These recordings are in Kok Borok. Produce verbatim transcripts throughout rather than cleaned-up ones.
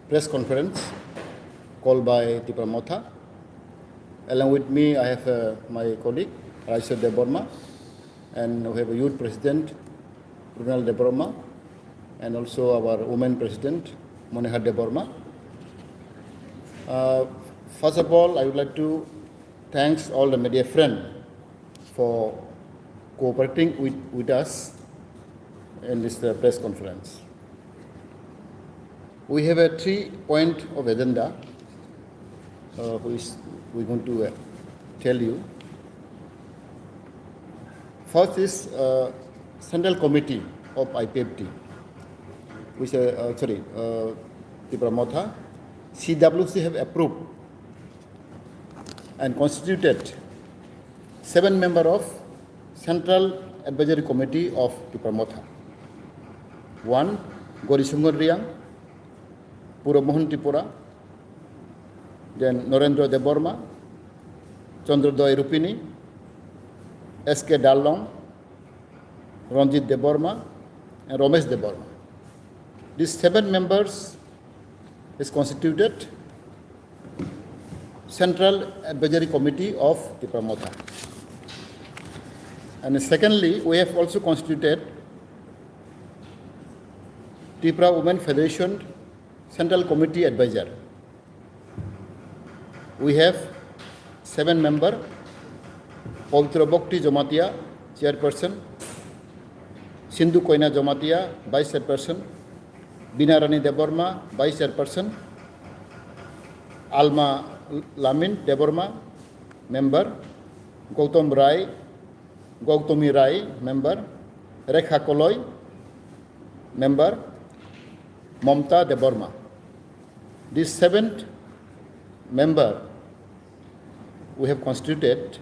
press conference called by Tipra Motha. Along with me, I have uh, my colleague Rajesh Debbarma, and we have a youth president Runal Debbarma, and also our women president Monihar Debbarma. Uh, first of all, I would like to thanks all the media friend for cooperating with, with us in this uh, press conference. We have a three point of agenda uh, which we're going to uh, tell you. First is uh, Central Committee of I P F T, which uh, uh, sorry, uh, Tipra Motha, C W C have approved and constituted seven member of Central Advisory Committee of Tipra Motha. One, Gori Sungon Riang, Puro Mohan Tripura, then Norendra Debbarma, Chandra Doy Rupini, S K Darlong, Ranjit Debbarma, and Ramesh Debbarma. These seven members is constituted Central Advisory Committee of Tipra Motha. And secondly, we have also constituted Tipra Women Federation Central Committee Advisor. We have seven member, Pavitra Bhakti Jamatia, chairperson, Sindhu Koina Jamatia, vice chairperson, Bina Rani Debbarma, vice chairperson, Alma Lamin Debbarma, member, Gautam Rai, Gautami Rai, member, Rekha Koloi, member, Mamta Debbarma. This seventh member we have constituted,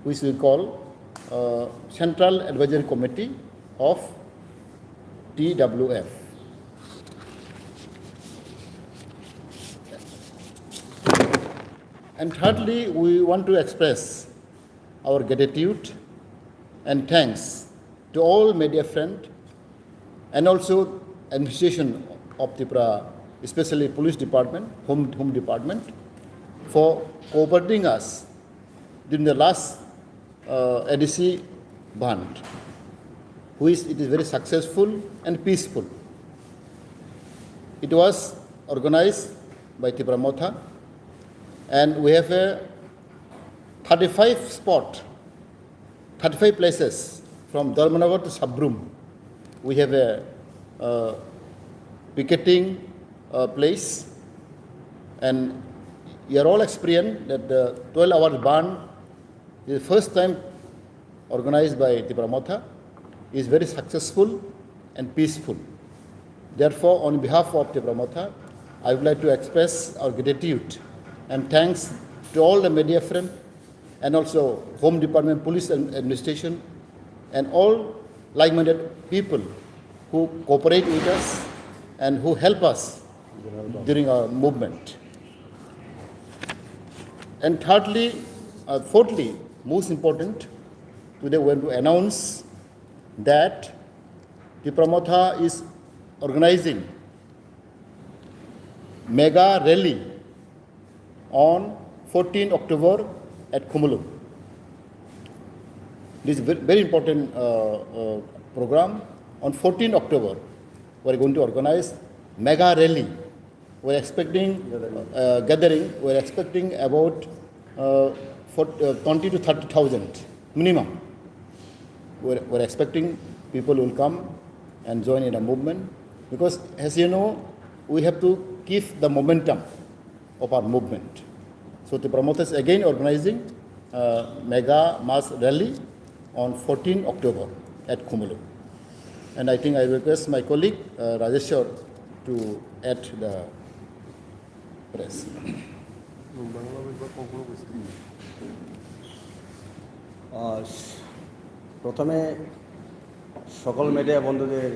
which we call uh, Central Advisory Committee of T W F. And thirdly, we want to express our gratitude and thanks to all media friend and also administration of Tripura, especially police department, home, home department, for cooperating us during the last uh, A D C bandh, which it is very successful and peaceful. It was organized by Tipra Motha, and we have a thirty-five spot, thirty-five places from Dharmanagar to Sabrum. We have a uh, picketing uh, place, and you are all experienced that the twelve hour bandh is the first time organized by Tipra Motha, is very successful and peaceful. Therefore, on behalf of Tipra Motha, I would like to express our gratitude and thanks to all the media friend and also Home Department, Police and Administration, and all like-minded people who cooperate with us and who help us during our movement. And thirdly, uh, fourthly, most important, today we want to announce that Tipra Motha is organizing mega rally on fourteen October at Khumulwng. This is ve- very important uh, uh, program. On fourteen October, we are going to organize mega rally. We are expecting uh, gathering. We are expecting about uh, for, uh, twenty to thirty thousand minimum. We are, we are expecting people will come and join in a movement, because, as you know, we have to keep the momentum of our movement. So the promoters again organizing uh, mega mass rally on fourteen October at Khumulwng. And I think I request my colleague uh, Rajeshwar to add the press. আহ, প্রথমে সকল মিডিয়া বন্ধুদের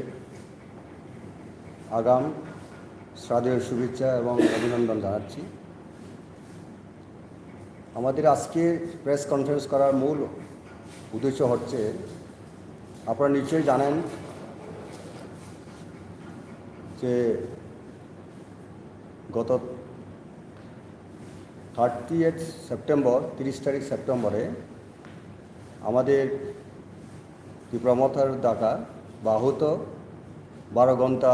আগাম শ্রাদ্ধেয় শুভেচ্ছা এবং অভিনন্দন জানাচ্ছি। আমাদের আজকের প্রেস কনফারেন্স করার মূল উদ্দেশ্য হচ্ছে, আপনারা নিশ্চয়ই জানেন যে গত থার্টি এইট সেপ্টেম্বর, তিরিশ তারিখ সেপ্টেম্বরে আমাদের ত্রিপুরা মথার ডাকা বা আহত বারো ঘন্টা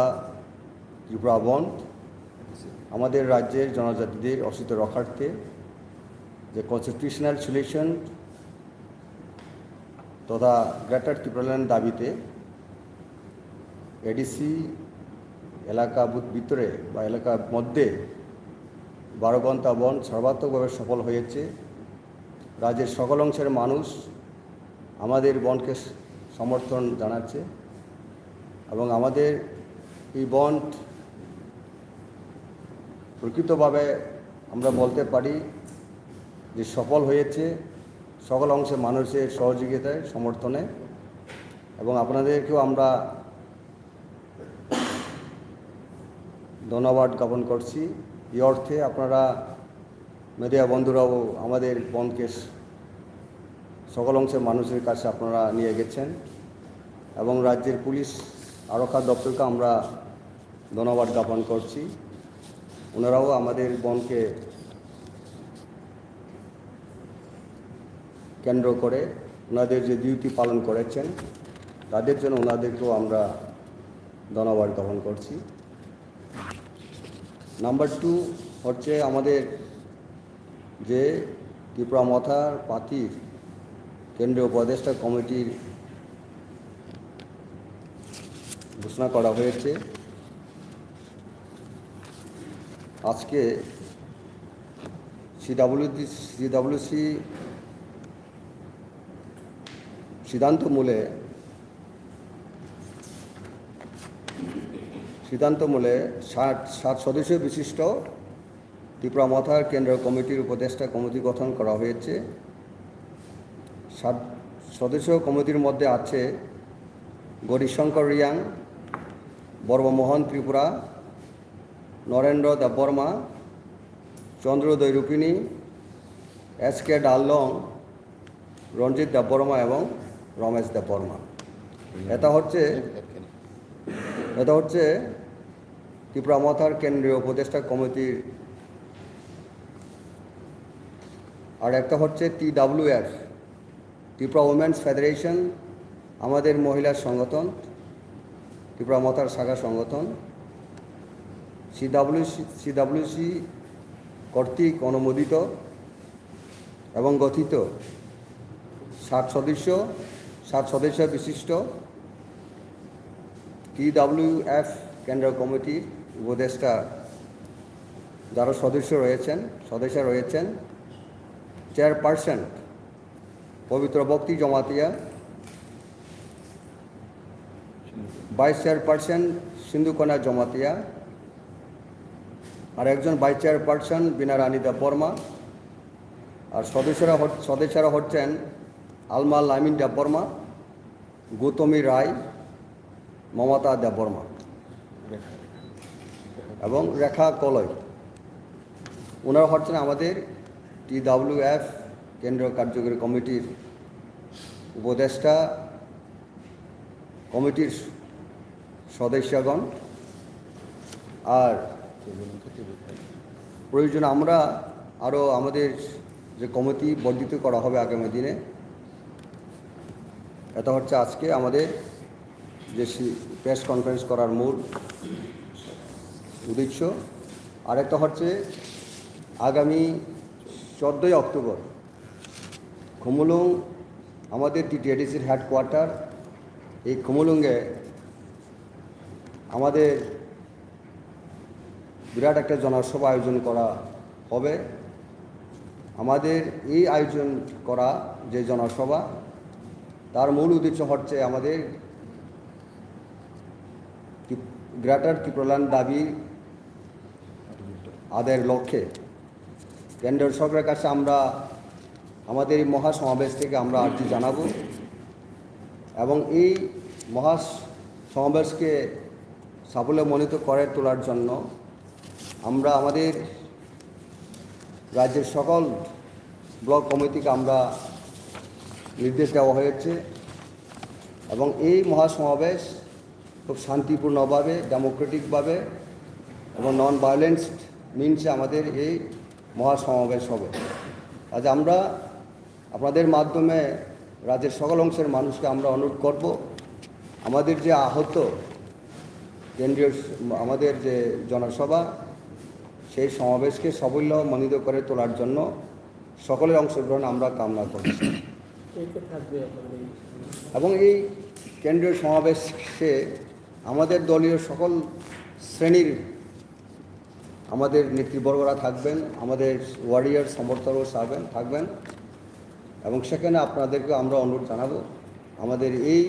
ত্রিপুরা বন্ধ, আমাদের রাজ্যের জনজাতিদের অস্তিত্ব রক্ষার্থে যে কনস্টিটিউশনাল সলিউশন তথা গ্রেটার ত্রিপুরাল্যান্ড দাবিতে এডিসি এলাকা ভু-, ভিতরে বা এলাকার মধ্যে বারো ঘন্টা বন্ধ সর্বাত্মকভাবে সফল হয়েছে। রাজ্যের সকল অংশের মানুষ আমাদের বন্ধকে স-, সমর্থন জানাচ্ছে এবং আমাদের এই বন্ধ প্রকৃতভাবে আমরা বলতে পারি যে সফল হয়েছে সকল অংশে মানুষের সহযোগিতায়, সমর্থনে। এবং আপনাদেরকেও আমরা ধন্যবাদ জ্ঞাপন করছি। এই অর্থে আপনারা মিডিয়া বন্ধুরাও আমাদের বন্ধকে স-, সকল অংশের মানুষের কাছে আপনারা নিয়ে গেছেন এবং রাজ্যের পুলিশ আরক্ষা দপ্তরকে আমরা ধন্যবাদ জ্ঞাপন করছি। ওনারাও আমাদের বন্ধকে কেন্দ্র করে ওনাদের যে ডিউটি পালন করেছেন, তাদের জন্য ওনাদেরকেও আমরা ধন্যবাদ জ্ঞাপন করছি। নাম্বার টু হচ্ছে আমাদের যে ত্রিপুরা মথার পাতির কেন্দ্রীয় উপদেষ্টা কমিটির ঘোষণা করা হয়েছে। আজকে সিডাব্লিউডি সিডাব্লিউসি সিদ্ধান্ত মূলে সিদ্ধান্ত মূলে সাত সাত সদস্য বিশিষ্ট ত্রিপুরা মথার কেন্দ্রীয় কমিটির উপদেষ্টা কমিটি গঠন করা হয়েছে। সাত সদস্য কমিটির মধ্যে আছে গৌরীশঙ্কর রিয়াং, বর্মমোহন ত্রিপুরা, নরেন্দ্র দেববর্মা, চন্দ্র দৈরূপিণী, এস কে ডাল্লং, রঞ্জিত দেববর্মা এবং রমেশ দেববর্মা। এটা হচ্ছে এটা হচ্ছে ত্রিপুরা মথার কেন্দ্রীয় উপদেষ্টা কমিটির। আর একটা হচ্ছে টিডাব্লিউএফ, ত্রিপুরা উমেন্স ফেডারেশন, আমাদের মহিলা সংগঠন, ত্রিপুরা মথার শাখা সংগঠন, সিডাব্লিউসি সিডাব্লিউসি কর্তৃক অনুমোদিত এবং গঠিত সাত সদস্য সাত সদস্য বিশিষ্ট টিডাব্লিউএফ কেন্দ্রীয় কমিটির উপদেষ্টা যারা সদস্য রয়েছেন, সদস্য রয়েছেন, চেয়ারপারসন পবিত্র ভক্তি জমাতিয়া, ভাইস চেয়ারপারসন সিন্ধুকণা জমাতিয়া, আর একজন ভাইস চেয়ারপারসন বিনা রানী দেববর্মা, আর সদস্যরা হচ-, সদস্যরা হচ্ছেন আলমা লামিন দেববর্মা, গৌতমী রায়, মমতা দেববর্মা এবং রেখা কলই। ওনারা হচ্ছেন আমাদের টিডাব্লিউএফ কেন্দ্রীয় কার্যকরী কমিটির উপদেষ্টা কমিটির সদস্যগণ। আর প্রয়োজন আমরা আরও আমাদের যে কমিটি বর্ধিত করা হবে আগামী দিনে, এটা হচ্ছে আজকে আমাদের যে সি-, প্রেস কনফারেন্স করার মূল উদ্দেশ্য। আরেকটা হচ্ছে আগামী চোদ্দোই অক্টোবর খুমুলুং, আমাদের টিটিএডিসির হেডকোয়ার্টার, এই খুমুলুঙে আমাদের বিরাট একটা জনসভা আয়োজন করা হবে। আমাদের এই আয়োজন করা যে জনসভা, তার মূল উদ্দেশ্য হচ্ছে আমাদের ত্রিপ-, গ্রেটার ত্রিপুরাল্যান্ড দাবি আদায়ের লক্ষ্যে কেন্দ্র সরকারের কাছে আমরা আমাদের এই মহাসমাবেশ থেকে আমরা আর্জি জানাবো এবং এই মহাসমাবেশকে সাফল্যমণ্ডিত করে তোলার জন্য আমরা আমাদের রাজ্যের সকল ব্লক কমিটিকে আমরা নির্দেশ দেওয়া হয়েছে এবং এই মহাসমাবেশ খুব শান্তিপূর্ণভাবে, ডেমোক্রেটিকভাবে এবং নন ভায়োলেন্স মিনসে আমাদের এই মহাসমাবেশ হবে। আজ আমরা আপনাদের মাধ্যমে রাজ্যের সকল অংশের মানুষকে আমরা অনুরোধ করব, আমাদের যে আহত কেন্দ্রীয় স-, আমাদের যে জনসভা, সেই সমাবেশকে সাফল্যমণ্ডিত করে তোলার জন্য সকলের অংশগ্রহণ আমরা কামনা করছি। কে কে থাকবে আপনাদের এই সমাবেশে? এবং এই কেন্দ্রীয় সমাবেশে আমাদের দলীয় সকল শ্রেণীর আমাদের নেতৃবর্গরা থাকবেন, আমাদের ওয়ারিয়র সমর্থকরা থাকবেন থাকবেন এবং সেখানে আপনাদেরকে আমরা অনুরোধ জানাবো আমাদের এই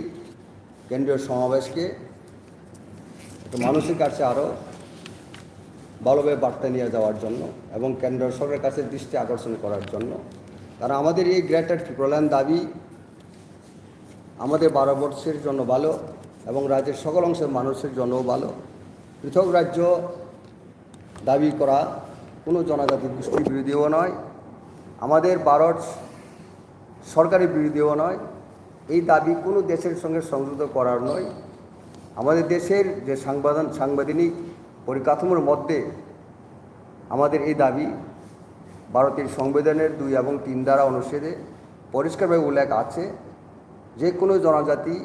কেন্দ্রীয় সমাবেশকে একটু মানুষের কাছে আরও ভালোভাবে বার্তা নিয়ে যাওয়ার জন্য এবং কেন্দ্র সরকারের কাছে দৃষ্টি আকর্ষণ করার জন্য। কারণ আমাদের এই গ্রেটার ত্রিপুরাল্যান্ড দাবি আমাদের ভারতবর্ষের জন্য ভালো এবং রাজ্যের সকল অংশের মানুষের জন্যও ভালো। পৃথক রাজ্য দাবি করা কোনো জনজাতি গোষ্ঠীর বিরোধীও নয়, আমাদের ভারত সরকারের বিরোধীও নয়। এই দাবি কোনো দেশের সঙ্গে সংযুক্ত করার নয়। আমাদের দেশের যে সাংবাদন-, সাংবিধানিক পরিকাঠামোর মধ্যে আমাদের এই দাবি ভারতের সংবিধানের দুই এবং তিন ধারা অনুচ্ছেদে পরিষ্কারভাবে উল্লেখ আছে, যে কোনো জনজাতি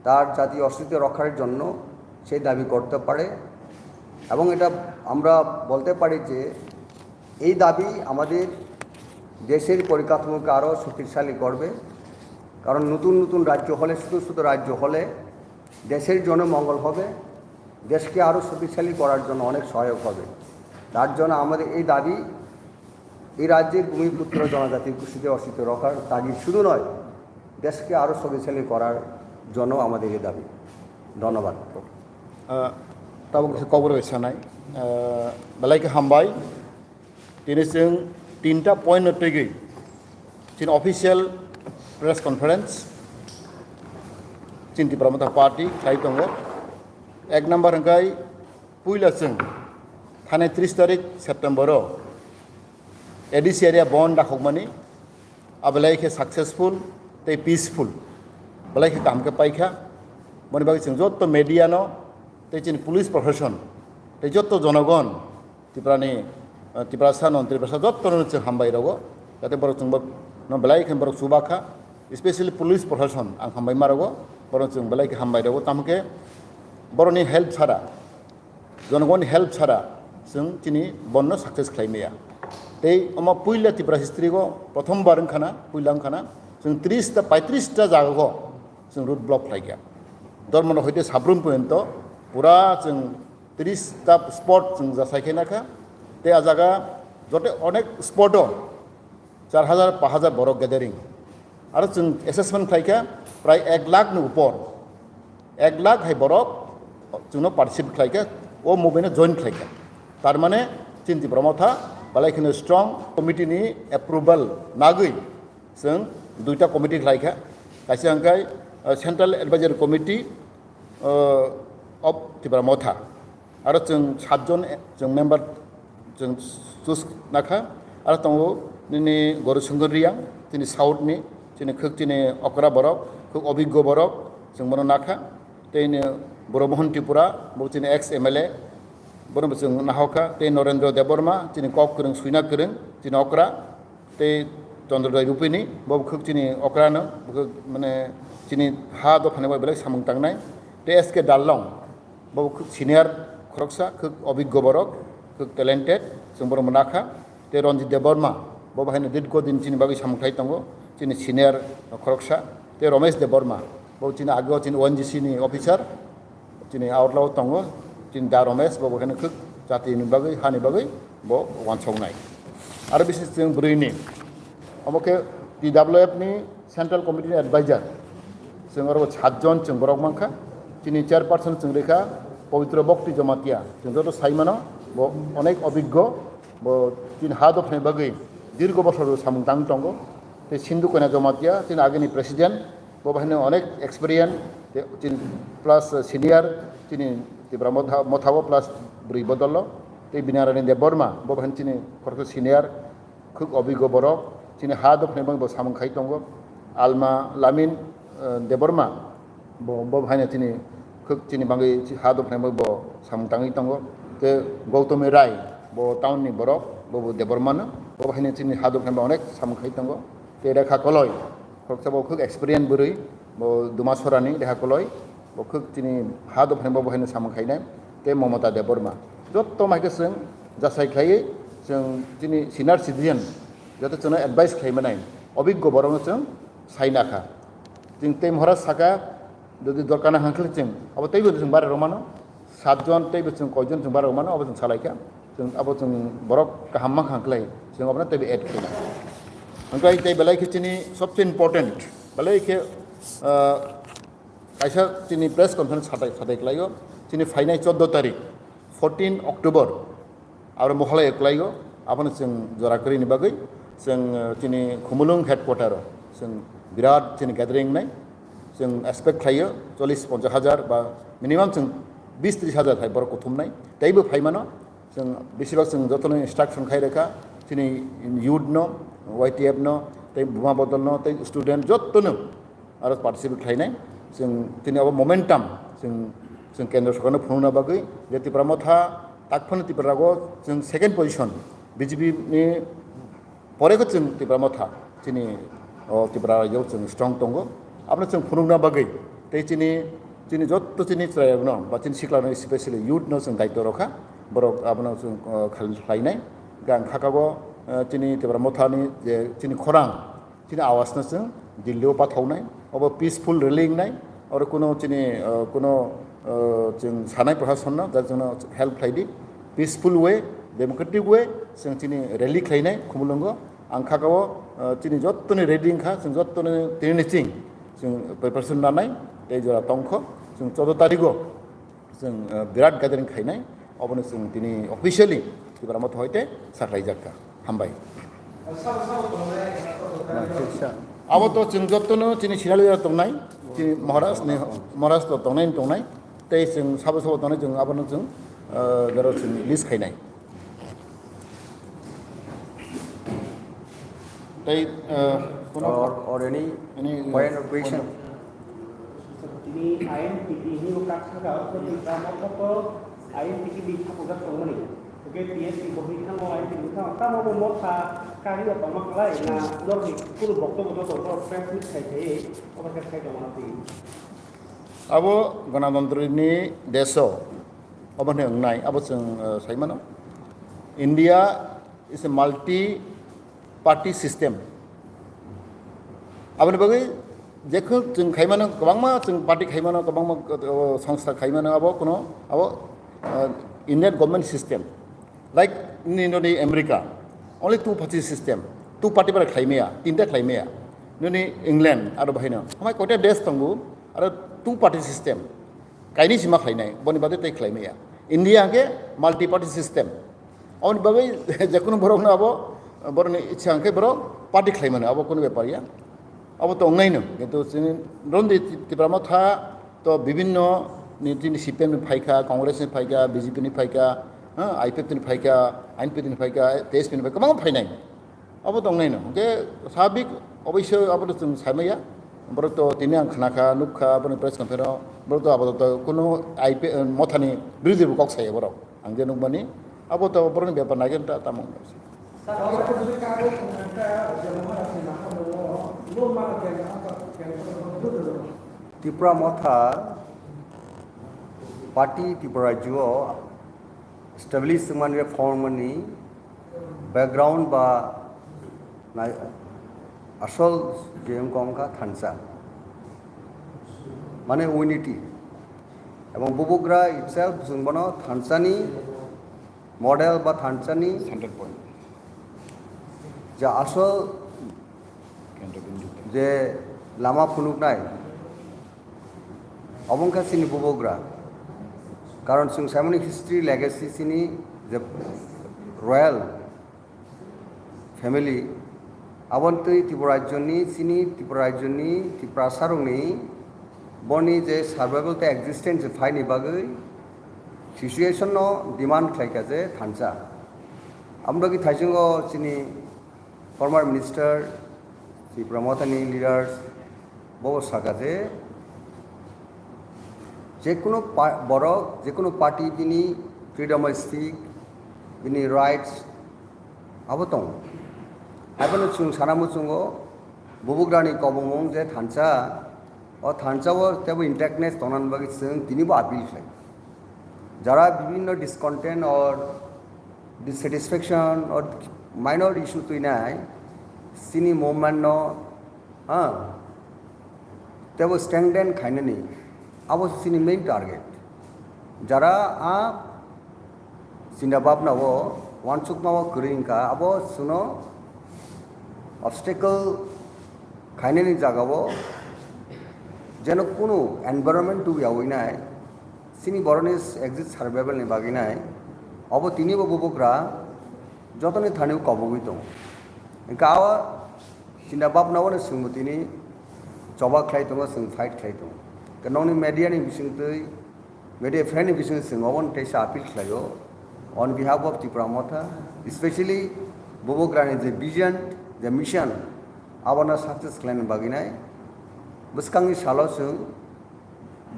তার জাতীয় অস্তিত্ব রক্ষার জন্য সেই দাবি করতে পারে। এবং এটা আমরা বলতে পারি যে এই দাবি আমাদের দেশের পরিকাঠামোকে আরও শক্তিশালী করবে, কারণ নতুন নতুন রাজ্য হলে, ছোটো ছোটো রাজ্য হলে দেশের জন্য মঙ্গল হবে, দেশকে আরও শক্তিশালী করার জন্য অনেক সহায়ক হবে। তার জন্য আমাদের এই দাবি, এই রাজ্যের ভূমিপুত্র জনজাতি গোষ্ঠীদের অস্তিত্ব রক্ষার তাগিদ শুধু নয়, দেশকে আরও শক্তিশালী করার জন্য আমাদের এই দাবি। ধন্যবাদ। Ah, tabuk khe kokborok bai sanai. Ah, belai khe hambai. Tini chwng tinta point no twigwi chini official press conference chini Tipra Motha party khlai tongo. Ek number hwnkhe puila chwng thani tris tarik September o A D C area bon dakhokmani, a belai khe successful tei peaceful, belai khe kaham khe paikha. Boni bagwi chwng jotto media no tei chini police proshashan tei jotto jonogon Tiprani, eh, Tiprasa non Tiprasa jotto no chwng hambai rogo, jate borok chwng bo no belai khe borok chuba kha, especially police proshashan ang hambai ma rogo, borok chwng belai khe hambai rogo, tamo khe borokni help sara, jonogonni help sara chwng chini bonno success khlai maya. Tei omo puila Tripura history o prothom bar wngkha na, puila wngkha na, chwng tris ta, paitris ta jaga o chwng road block khlai kha. Dormono hoite Sabrum porjonto pura chwng tris ta spot chwng jasai khe nakha. Tei a jaga jote onek spot o char hajar, pash hajar borok gathering. Aro chwng assessment khlai kha prai ek lakh ni upor, ek lakh hai borok chwngno participate khlai kha, o movement no join khlai kha. Tar mane chini Tipra Motha belai kheno strong committee ni approval nagwi chwng duita committee khlai kha. Kaisa hwnkhe, uh, Central Advisory Committee, uh, of Tipra Motha. Aro chwng satjon chwng member chwng choose nakha. Aro tongo nini Goru Sungkar Reang, chini south ni, chini khwk chini okra borok, khwk obiggo borok, chwng bono nakha. Tei ni Boro Mohan Tripura, bo chini ex M L A, bono bo chwng nahokha. Tei Norendra Debbarma, chini kok kwrwng, swina kwrwng, chini okra. Tei Chandrodaya Rupini, bo khwk chini okrano, bo khwk mane chini ha dophani bai belai samung tangnai. Tei S K Darlong, bo khwk senior khoroksa, khwk obiggo borok, khwk talented, chwng bono nakha. Tei Ranjit Debbarma, bo haino dirgo din chini bagwi samung khai tongo, chini senior khoroksa. Tei Ramesh Debbarma, bo chini ageo chini O N G C ni officer, chini outlao tongo, chini da Ramesh, bo haino khwk jatini bagwi, hani bagwi bo wansoknai. Aro bisi chwng bwrwini, omo khe T W F ni Central Committee ni advisor, chwng oro satjon chwng borok mankha. Chini chairperson chwng rikha Pabitra Bhakti Jamatia, chwng joto saimano bo onek obiggo, bo chini ha dophani bagwi dirgo bosor samung tang tongo. Tei Sindhu Koina Jamatia, chini agini president, bo bahino onek experience, tei chini plus senior, chini Tipra Motha, Mothao plus bwrwi bodolo, tei Binarani Debbarma, bo bahino chini khoroksa senior, khwk obiggo borok, chini ha dophani bagwi bo samung khai tongo. Alma Lamin, eh, Debbarma, bo, bo haino chini khwk chini bagwi chi ha dophani bagwi bo samung tangwi tongo. Tei Gautami Rai, Bo town ni borok, bo bo Debbarma no, bo haino chini ha dophaini bo onek samung khai tongo. Tei Rekha Koloi, khoroksa bo khuk experience bwrwi, bo Dumasora ni Rekha Koloi, bo khuk chini ha dophaini bo bo haino samung khainai, tei Mamata Debbarma. Jotto mai khe chwng jasai khlaiwi chwng chini senior citizen, joto chwngno advice khlai manai, obiggo borokno chwng sai nakha. Chwng tei Maharaj saka, jodi dorkar na hangkhle chwng, abo teibo chwng bare rwmano, satjon teibo chwng koijon chwng bare rwmano, abo chwng salaikha. Chwng abo chwng borok kaham ma hangkhlai, chwng abono teibo add khlai. Hangkhlai tei belai khe chini sobse important, belai khe, ah, kaisa chini press conference satai, satai khlaio, chini phainai choddo tarik, fourteen October, aro Mohalaya khlaio, abono chwng jora kwrwini bagwi chwng, eh, chini Khumulwng headquarter o chwng birat chini gathering nai, chwng expect khlaio chollish ponchash hajar ba minimum chwng bis trish hajar hai borok kuthumnai, teibo phaimano. Chwng besibak chwng jotono instruction khai rwkha, chini youth no, Y T F no, tei Buma Bodol no, tei student jottono aro participate khlainai. Chwng tini abo momentum chwng, chwng kendro sorkarno phunukna bagwi je Tipra Motha takphano Tripura rago chwng second position, B J P ni pore khe chwng Tipra Motha chini o Tripura rajyo chwng strong tongo. Abono chwng phunukna bagwi tei chini, chini jotto chini chwrairokno ba chini siklano, especially youth no chwng daityo rokha, borok abono chwng, o, khal-, khlainai. Hwnkhe ang kha kago, o, chini Tipra Motha ni je chini khorang, chini awaaz no chwng Delhi o pathaunai, obo peaceful rally wngnai, oro kuno chini, o, kuno, o, chwng sanai Prashasan no, jat chwngno help khlai di, peaceful way, democratic way, chwng chini rally khlainai Khumulwngo. Ang kha kao, o, chini jottoni ready wngkha, chwng jottoni tini ni ching chwng preparation nanai, tei jora tongkho, chwng choudo tarigo. Chwng, eh, birat gathering khainai, obono chwng tini officially Tipra Motha hoite sakhlaijak kha. Hambai. Abo to chwng jottono chini senior leader tongnai, chini Maharaj ni, Maharaj to tongnai, tongnai, tei chwng sabo sabo tongnai, chwng abono chwng, eh, jora chwng list khainai. Tei, eh, kuno or, or any any, eh, point of question? Tini I N P T ni bo kak saka, o Tipra Motha to I N P T ni thapujak tongmani. Oke, T S P bo hini thango, I N P T ni thango. Tamo bo Motha kari o tongma khlai na, norni kunu boktobo joto borok press meet khai khai, obo khe khai tongmani. Abo Ganatantri ni deso, obo hwnwi wngnai, abo chwng, eh, sai mano. India is a multi party system. Aboni bagwi jekhno chwng khai mano, kwbangma chwng party khai mano, kwbangma, o, songstha khai mano, abo kuno, abo, o, Indian government system. Like nini noni America, only two party system, two party bara khlai maya, tinta khlai maya. Nini England, aro bahino, hamai koita desh tongo, aro two party system. Kaini sima khlainai, boni bagwi tei khlai maya. India hwnkhe multi party system. Aboni bagwi jekhno borokno abo, borokni ichha hwnkhe borok party khlai mano, abo kuno bepar ya. Abo to wngnai no, kintu chini Rondi Tipra Motha to bibinno ni chini C P M ni phaikha, Congress ni phaikha, B J P ni phaikha, ha, I P F T ni phaikha, I N P T ni phaikha, T S P ni phaikha, kwbangma phainai. Abo to wngnai no. Hwnkhe sabik oboisyo abo to chwng saimaya. Borok to tini ang khnakha, nukkha, aboni press conference o. Borok to apato to kuno I P, Mothani birodhi bo kok saya borok. Ang je nukmani, abo to borokni bepar nai khe ta tamo wngkha. Tipra Motha party Tripura rajyo establish wngmani, reform wngmani background ba nai-, asol je wngkha wngkha thansa, mane unity. Ebong bubagra itself chwng bono thansani model ba thansani center point, je asol kendra bindu, je lama phunuknai, obo wngkha chini bubagra. Karon chwng saimani history, legacy chini je royal family, aboni twi Tripura rajyoni, chini Tripura rajyoni, Tiprasarokni boni je survival tei existence phaini bagwi situation no demand khlaikha je thansa. Aboni bagwi thaisingo chini former minister, Tipra Mothani leaders, bo saka je, jekunu pa-, borok, jekunu party bini freedom of speech, bini rights abo tongo. Haibano chwng sana muchungo bubugrani kobongmung je thansa, o thansa o tebo intactness tongnani bagwi chwng tinibo appeal khlai. Jara bibhinno discontent or dissatisfaction or minor issue twinai chini movement no, ha, tebo strengthen khainani abo chini main target. Jara a chinta bhabna o uansukma o kwrwi wngkha, abo chwngno obstacle khainani jagao jeno kunu environment tubuyawi nai, chini borokni exit survival ni bagwi nai, abo tinibo bubugra jotoni thani kobogwi tongo. Hwnkhe a chinta bhabna o chwngbo tini choba khlai tongo, chwng fight khlai tongo. Hwnkhe nokni media ni bisingtwi, media friend ni bisingtwi chwng obo teisa appeal khlaio on behalf of Tipra Motha, especially bubugrani je vision, je mission, abono success khlaina bagwi nai. Bwskangni salo chwng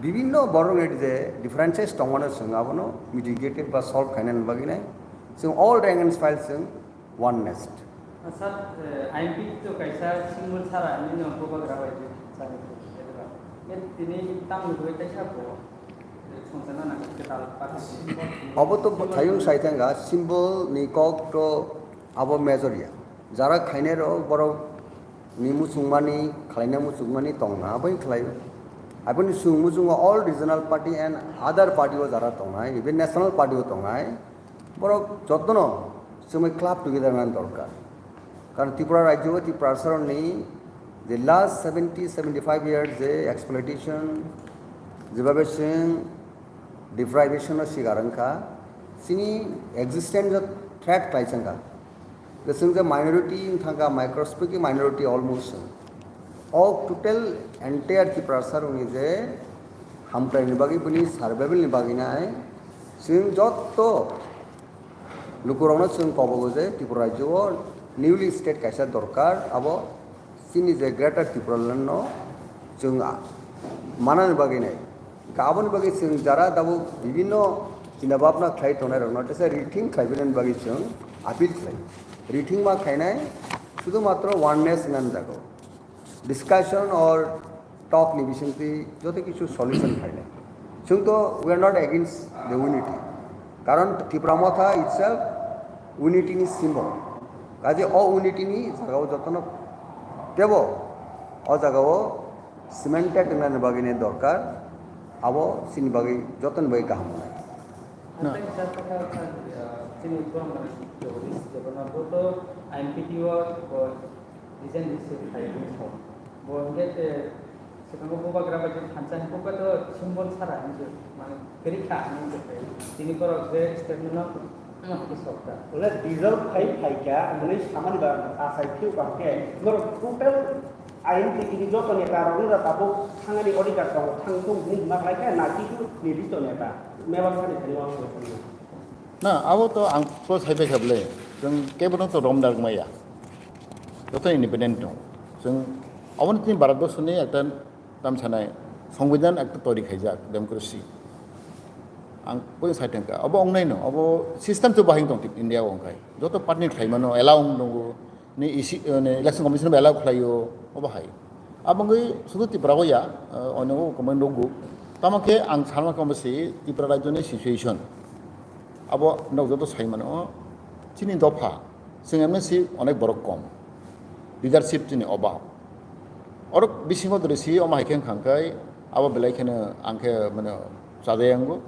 bibhinno borokni je differences tongmano chwng abono mitigated ba solve khainani bagwi nai. Chwng all rank and file chwng oneness. Sir, eh, I M P to kaisa symbol sara hinwi no bubagra bai je sani ko, eh, tini tamo bai kaisa bo, eh, songchana nang kwtal party symbol. Obo to thayung sai thangkha, symbol ni kok to abo major ya. Jara khainai rok borok ni muchungmani, khlaina muchungmani tongna, abo wng khlai. Aboni chwng muchungo all regional party and other party o jara tongnai, even national party o tongnai. Borok jotono chwngwi club together nani dorkar. Karon Tripura rajyo o Tripura saroni je last seventy, seventy-five years je exploitation, jebhabe chwng deprivation o sikar wngkha, chini existence o threat khlai changkha. Kwchwng je minority wng thangkha, microscopic minority almost. O total entire Tiprasa rokni je hamkraini bagwi, bini survival ni bagwi nai chwng jotto lukurokno chwng kobogo je Tripura rajyo o newly state kaisa dorkar, abo chini je Greater Tipraland no chwng a-, manani bagwi nai. Ka aboni bagwi chwng jara tabuk bibinno china bhabna khlai tongnai rokno tesa rethink khlai bini bagwi chwng appeal khlai. Rethink ma khlainai, sudhu matro oneness nani jago. Discussion or talk ni bisingtwi joto kichu solution khlainai. Chwng to we are not against the unity. Karon Tipra Motha itself unity ni symbol. Kaje o unity ni jagao jotono tebo o jagao cemented wngnani bagwi ni dorkar, abo chini bagwi jotoni bagwi kaham wngnai. Na. Ang tei sa sakha, ah, chini Brahmani Jogodesh Debbarma bo to I M P T o bo resign receive khai tong. Bo hingke, eh, sekango bubagra bai thansa hingke to symbol sara hinwi mane kwrwi kha hinwi tini borok je statement no, no, hingke sokha. Wala dissolve khai phaikha, mane samani ba asai phiu bangkhe, norok total I M T T ni joto neta rok no da tabuk thangani odhikar tongo, thang tung hwnwi hwnma khlai khe, na kisu nirdisto neta, mebak thani thani uansuk thangwi. Na, abo to ang to sai pai kha bwle, chwng kebo no to rom dar maya. Joto independent no. Chwng aboni tini Bharatbosho ni ekta tam sanai, Songbidan ekta toiri khaijak, democracy. Ang koi sai thangkha, abo wngnai no, abo system to bahai tong India o wngkhai. Joto party ni khlai mano, allow wng tongo, ni isi, eh, ni election commission bai allow khlaio, obo hai. Abo wngwi sudhu Tripura o ya, eh, onyo o kwmwi nukgo. Tamo khe ang sanma khe omo se Tripura rajyo ni situation. Abo nok joto sai mano, chini dopha, chwng M N C onek borok kom. Leadership chini obab. Oro bisingo dori si omo hai khe wngkha khe, abo belai kheno ang khe mane chajai ango.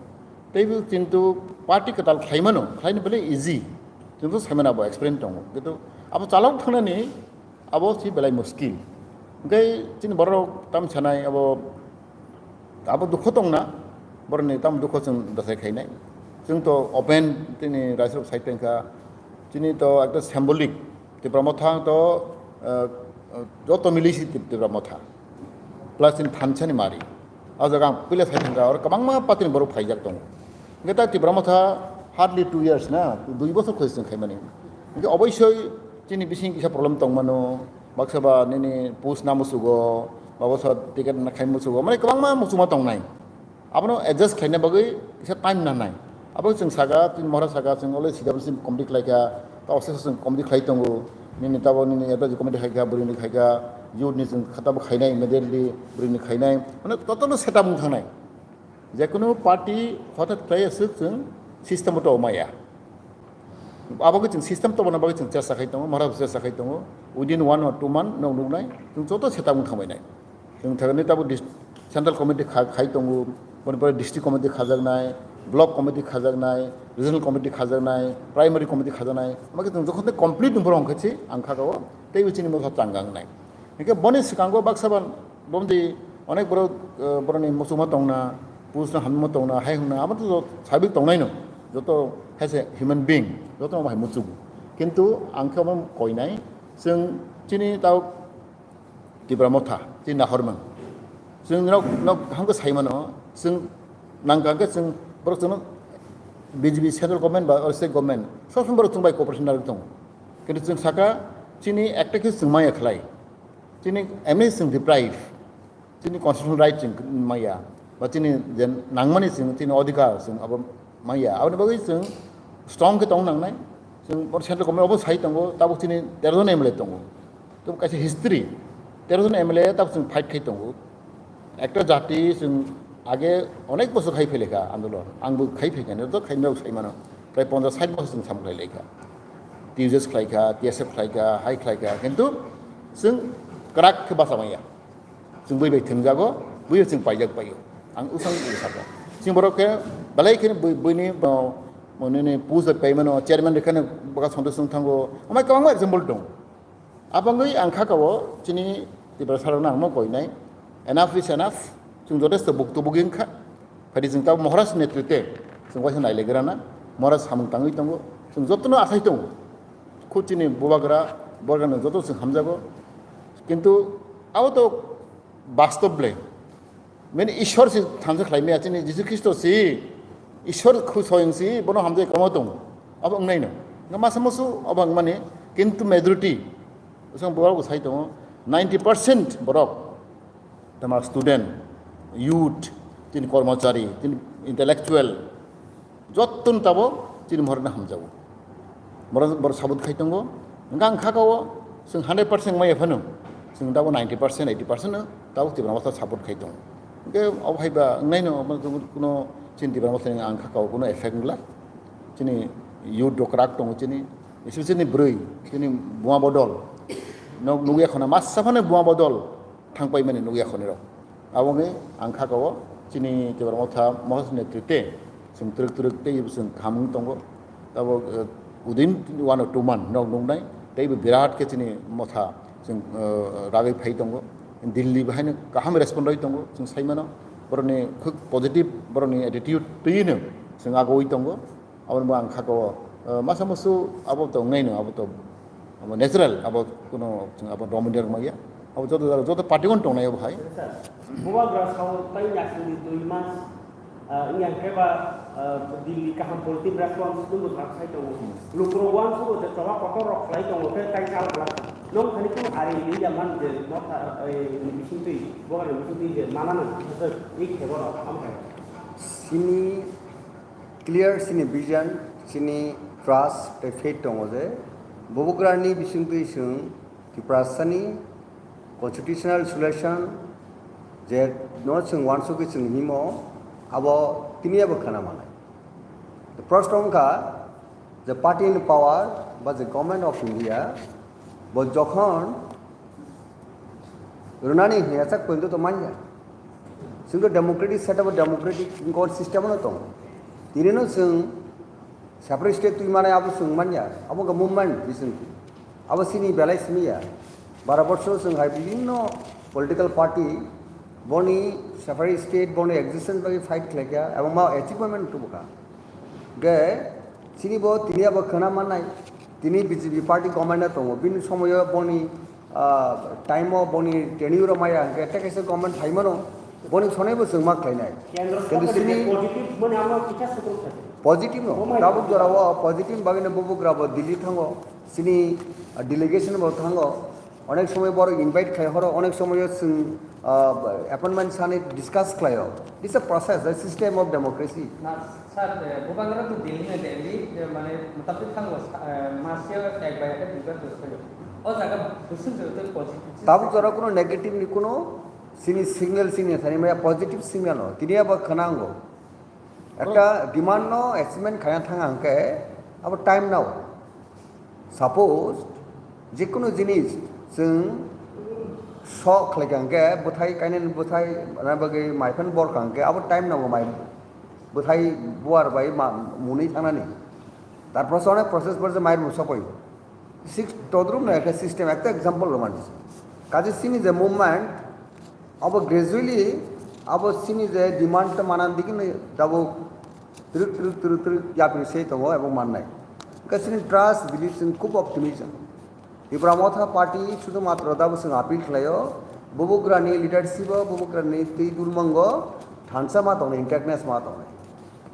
Teibo kintu party kwtal khlai mano, khlaino belai easy. Kintu sai mano abo experience tongo. Kintu abo chalok thangnani abo si belai muskil. Hingke chini borok tam sanai abo, abo dukho tongna, borokni tam dukho chwng bwsai khainai. Chwng to open tini raisrok sai tongkha. Chini to ekta symbolic, Tipra Motha to, eh, joto mili si Tip-, Tipra Motha. Plus in thansa ni mari. O jaga ang puila sai thangkha, oro kwbangma party ni borok phaijak tongo. Hingke ta Tipra Motha hardly two years na, dui bosor khoi chwng khaimani. Hingke oboisoi chini bising kisa problem tongmano, baksa ba nini post na musugo, ba baksa ticket na khai musugo, mane kwbangma musuma tongnai. Abono adjust khlaina bagwi kisa time nanai. Abo chwng saka, chwng mohra saka, chwng already C W C committee khlaikha, ta office chwng committee khlai tongo, nini tabo nini advisory committee khaikha, bwrwini khaikha, youth ni chwng khatabo khainai immediately, bwrwini khainai, mane totally setup wng thangnai. Jekunu party hothat khlai aswk chwng system o tongmaya. Abo khe chwng system tongmani bagwi chwng chesta khai tongo, mohra chesta khai tongo, within one or two month nok nuknai, chwng joto setup wng thangbainai. Chwng thangni tabo dis-, central committee kha-, khai tongo, boni pore district committee khajaknai, block committee khajaknai, regional committee khajaknai, primary committee khajaknai, omo khe chwng jokhon tei complete wng phuru hwnkhe se ang kha o teibo chini mokha chang gang nai. Hwnkhe boni swkango baksa ban bomdi onek borok, eh, borokni muchungma tongna, push no hamma tongna, hai hwngna, abo to sabik tongnaino, joto as a human being, joto no hai muchungo. Kintu ang khe omo koinai, chwng chini tao Tipra Motha, chini nahormang. Chwng nok, nok hangko sai mano, chwng nangkha hwnkhe chwng borok chwngno B J P central government ba state government, sob somoi borok chwng bai cooperation narwk tongo. Kintu chwng saka, chini ekta khe chwng maya khlai, chini M L A chwng deprive, chini constitutional right chwng maya, ba chini je nangmani chwng chini odhikar chwng abo maya. Aboni bagwi chwng strong khe tong nangnai. Chwng bo central government obo sai tongo, tabuk chini tero jon M L A tongo. Tabuk kaisa history, tero jon M L A tabuk chwng fight khai tongo. Ekta jati chwng age onek bosor khai phailekha andolon, angbo khai phaikha, joto khai nok sai mano, prai ponchash sait bosor chwng sam khlai laikha, T U J S khlaikha, T S F khlaikha, hai khlaikha, kintu chwng kwrak khe bacha maya. Chwng bui bai thwngjago, bui chwng paijak paio. Ang usang usaka. Chwng borok khe belai khe bui, buini, uh, monini post bai paimano, chairman rwkhani bwkha sonto chwng thango. Amai kwbangma example dong. Abangwi ang kha kao chini Tiprasa rokno ang no koinai. Enough is enough. Chwng jotesto buktu bugi wngkha. Phadi chwng tabo Maharaj netrite chwng waisa nailegrana. Maharaj samung tangwi tongo. Chwng jotono asai tongo. Khud chini bubagra, borgano joto chwng hamjago. Kintu abo to bastob le. Mane Ishwar si thansa khlai maya chini Jisu Khristo si, Ishwar khu soyong si, bono hamjai kamo tongo. Abo wngnai no. Nga masa musu abo wngmani, kintu majority, usang borok sai tongo, ninety percent borok, tama student, youth, tini kormochari, tini intellectual, jottoni tabo chini mohorno hamjago. Borok, borok sabut khai tongo. Hwnkhe ang kha kao, chwng hundred percent maya phano, chwng tabo ninety percent, eighty percent no tabo Tipra Motha support khai tongo. Hwnkhe abo hai ba wngnaino, omo kuno chini Tipra Motha ni ang kha kao kuno effect wngla. Chini youth rok kwrak tongo chini, especially bwrwi, chini buma bodol. Nok nugya khona masa phano buma bodol thangpai mani nugya khonirok. Abo wngwi ang kha kao chini Tipra Motha Maharaj netrite chwng twrwk twrwk tei chwng kaham wng tongo. Abo, eh, within one or two month nok nuknai tei bo birat khe chini motha chwng, eh, ragwi phai tongo. Delhi bahaino kaham respond rwi tongo chwng sai mano. Borokni khuk positive, borokni attitude twino chwng agoi tongo. Aboni bo ang kha kao, eh, masa musu abo to wngnai no, abo to, abo natural, abo kuno chwng abo dominate rwmaya. Abo joto jaga, joto party on tongnai abo hai. Sir, Bubagra sao tai nasingni dui mas, ah, wngya khe ba, ah, Delhi kaham positive response nungbo sak sai tongo. Hmm. Lukurok uansukgo je choba kotor rok khlai tongo, khe tai chal glak. Nong thani kunu ari ni ya man je motha, eh, ni bisingtwi, Bubagra ni bisingtwi je mana nang, i khebo rok, am khai. Sini clear chini vision, chini trust tei faith tongo je Bubagrani bisingtwi chwng Tiprasani constitutional solution je no chwng uansugwi chwng himo, abo tini abo khwna manai. The first wngkha je party in power ba je Government of India bo jokhon rwnani hwnwi achak pointo to manya. Chwng to democratic setup, democratic system no tongo. Tini no chwng separate state twi mane abo chwng manya, abo khe movement bisingtwi. Abo chini belai simi ya. Baro borsor chwng hai bibhinno political party boni separate state boni existence bagwi fight khlaikha, ebong ma achievement tubukha. Ge chini bo tini abo khwna mannai, tini B J P party government tongo, bini somoyo boni, ah, time o boni tenure o maya hwnkhe tei kaisa government phaimano, boni sonai bo chwng ma khlainai. Kendro Kintu sorkar sini je positive mane amo kisa sukruk thate. Positive no, Bo mai tabuk jora o positive bagwi no Bubagra bo Delhi thango, sini, ah, delegation bo thango, onek somoy borok invite khai horo, onek somoyo chwng, ah, appointment sani discuss khlaio. This is a process, a system of democracy. Na, Sir, eh, Bubagra to Delhi na Delhi, eh, mane motamoti thango, eh, masio ek bai ek duibar to sayo. O jaga bwswk jora to positive. Tabuk jora kuno negative ni kuno sini signal sini thani maya positive signal o. Tini abo khana ango. Ekta demand no achievement khaya thang hangke abo time nao. Suppose, jekunu jinis chwng sok khlai kha hwnkhe, bwthai kainani bwthai rwna bagwi mai phano bor kha hwnkhe, abo time nango mai bwthai buar bai ma-, mwnwi thangnani. Tarpore se onek process pore se mai rwmwi sokoi. Six todrumno ekta system, ekta example rwmani. Kaje chini je movement, abo gradually, abo chini je demand ta manan digini dabo truk, truk, truk, truk, yapri sei tongo abo mannai. Hwnkhe chini trust, belief chwng khub optimism. Tipra Motha Party sudhumatro dabo chwng appeal khlaio, Bubagrani leadership o, Bubagrani twi dulmango thansa ma tongnai, intactness ma tongnai.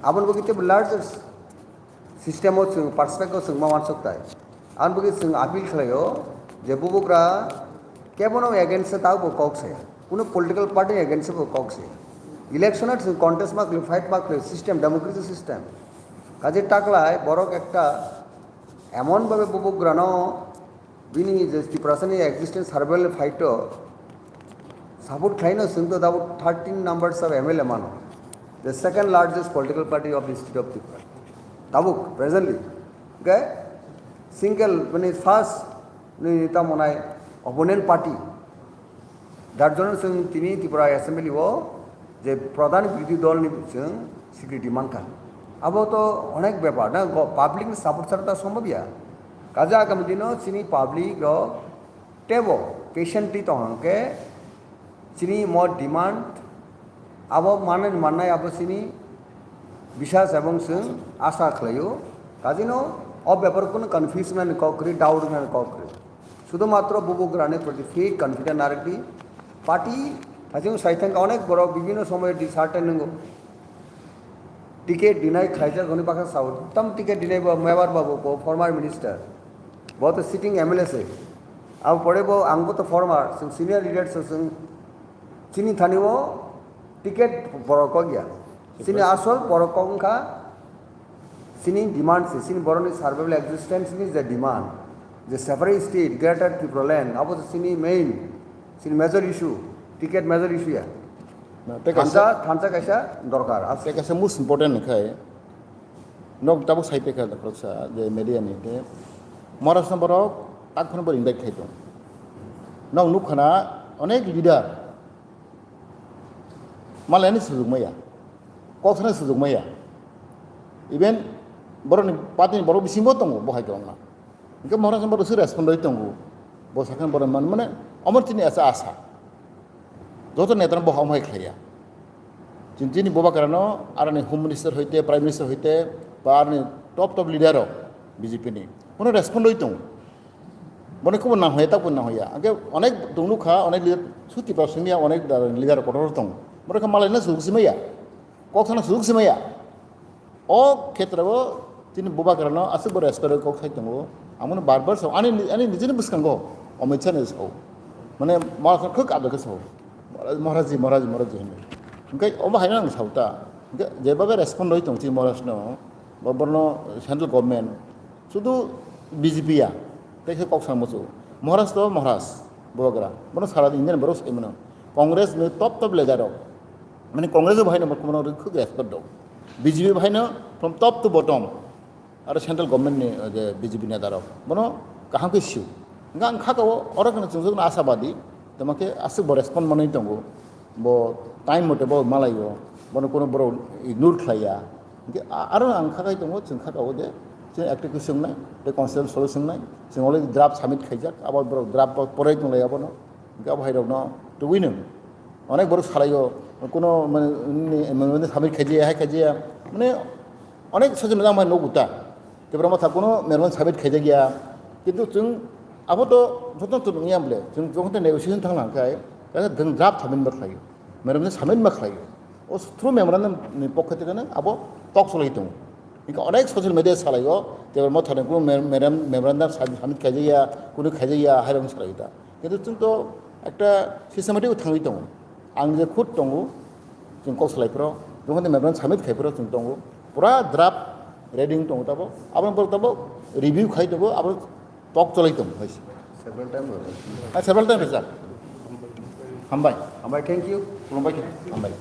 Aboni bagwi teibo larger system o chwng perspective o chwng ma uansuk tai. Aboni bagwi chwng appeal khlaio je Bubagra kebono against se tabo kok se, kuno political party against se bo kok se. Election o chwng contest ma khlai, fight ma khlai, system, democracy system. Kaje taklai borok ekta emon bhabe Bubagrano bini je Tiprasani existence survival fight o support khlaino, chwng to tabuk thirteen numbers of M L A mano, the second largest political party of the state of Tripura. Tabuk presently, okay, single, mane, first ni tamo nai opponent party. Dar jono chwng tini Tripura Assembly o je pradhan birodhi dol ni chwng security mankha. Abo to onek bepar na, go-, public ni support chara ta sombhob ya. Kaje agami dino chini public rok tebo patiently tong hangke chini mo demand abo manani mannai abo chini bisas ebong chwng asa khlaio. Kajino o bepar kuno confuse nani kok kwrwi, doubt nani kok kwrwi. Sudhumatro Bubagrani proti faith, confidence narwkdi. Party thajung saithang onek borok bibhinno somoy dishearten nwngo. Ticket deny khlaijak hwnwi baksa sao. Tam ticket deny bo Mebar babu ko former minister. Bo to sitting M L A se. Abo pore bo ang bo to former, chwng senior leader se chwng chini thani o ticket borok kok ya. Chini asol borok kok wngkha chini demand se, chini borokni survival existence ni je demand, je separate state, greater Tripura land, abo se chini main, chini major issue, ticket major issue ya. Na, tei kaisa, thansa, thansa kaisa dorkar. Tei kaisa most important ni khai, nok tabuk sai tei kha khoroksa je media ni te, Maharashtra borok tak phano bor invite khai tong. Nok nuk khana onek leader, Malaini sujuk maya, kok sana sujuk maya. Even borokni party ni borok bisingo tongo, bo hai kwbangma. Hingke Maharaj borok se respond roi tongo. Bo sakha borok man, mane, omo chini asa asa. Joto neta bo hamhai khlaiya. Chini, chini Bubagrano, aroni Home Minister hoite, Prime Minister hoite, ba aroni top top leader rok B J P ni. Kono respond roi tongo. Boni kubo nang hoya, tak bo nang hoya. Angke onek tong nukha, onek leader, suti pa sungya, onek da-, leader kotor tong. Boni kha malai na sujug simaya. Kok sana sujug simaya. O khetra o tini Bubagrano aswk bo respect kok sai tongo. Amoni bar bar sao, ani, ani nijini bwskango, Amit Shah ni sao. Mane, ma khuk ador khe sao. Maharaj ji, Maharaj ji, Maharaj ji hwnwi. Hingke omo haino ang sao ta. Hingke jebabe respond roi tong chi Maharaj no, bo borno central government, sudu B J P ya, tei khe kok sa muchungo. Maharaj to Maharaj, Bubagra. Bono sara Indian borok sai mano. Congress ni top top leader rok. Mane Congress bo haino borok bono khuk respect do. B J P bo haino from top to bottom. Aro central government ni, o je B J P neta rok. Bono kaham khe sio. Hingke ang kha kao oro kheno chwng asabadi. Tamo khe aswk bo respond manwi tongo. Bo time mote bo malaio. Bono kono borok ignore khlaiya. Hingke a-, aro ang kha kai tongo, chwng kha kao de, chwng ekta khe swngnai, tei constitution solo swngnai, chwng already draft submit khaijak, abo borok draft bo porai tonglai abono, hingke abo hai rokno tubui nw, onek borok salaio, kuno mane, mane, mane submit khaijaya, hai khaijaya, mane, onek social media bai nugo ta, Tipra Motha kuno memorandum submit khaijakya, kintu chwng abo to joto to nungya bole, chwng jokhon negotiation thanglang khai, kaisa draft submit ma khlaio, memorandum submit ma khlaio. O through memorandum ni pokho theke abo tok solai tongo. Hingke onek social media salai o, Tipra Motha ni kuno mem-, mem-, memorandum sub-, submit khaijakya, kuno khaijakya, hai rok salai ta. Kintu chwng to ekta systematic o thangwi tongo. Ang je khud tongo, chwng kok salai phro, jokhon memorandum submit khai phro chwng tongo. Pura draft ready wng tongo tabuk. Aboni borok tabuk review khai tongo, abo tok cholai tongo hai se. Several time rojak. Ah, several time rojak. Hambai. Hambai, thank you. Khulumbai khe. Hambai.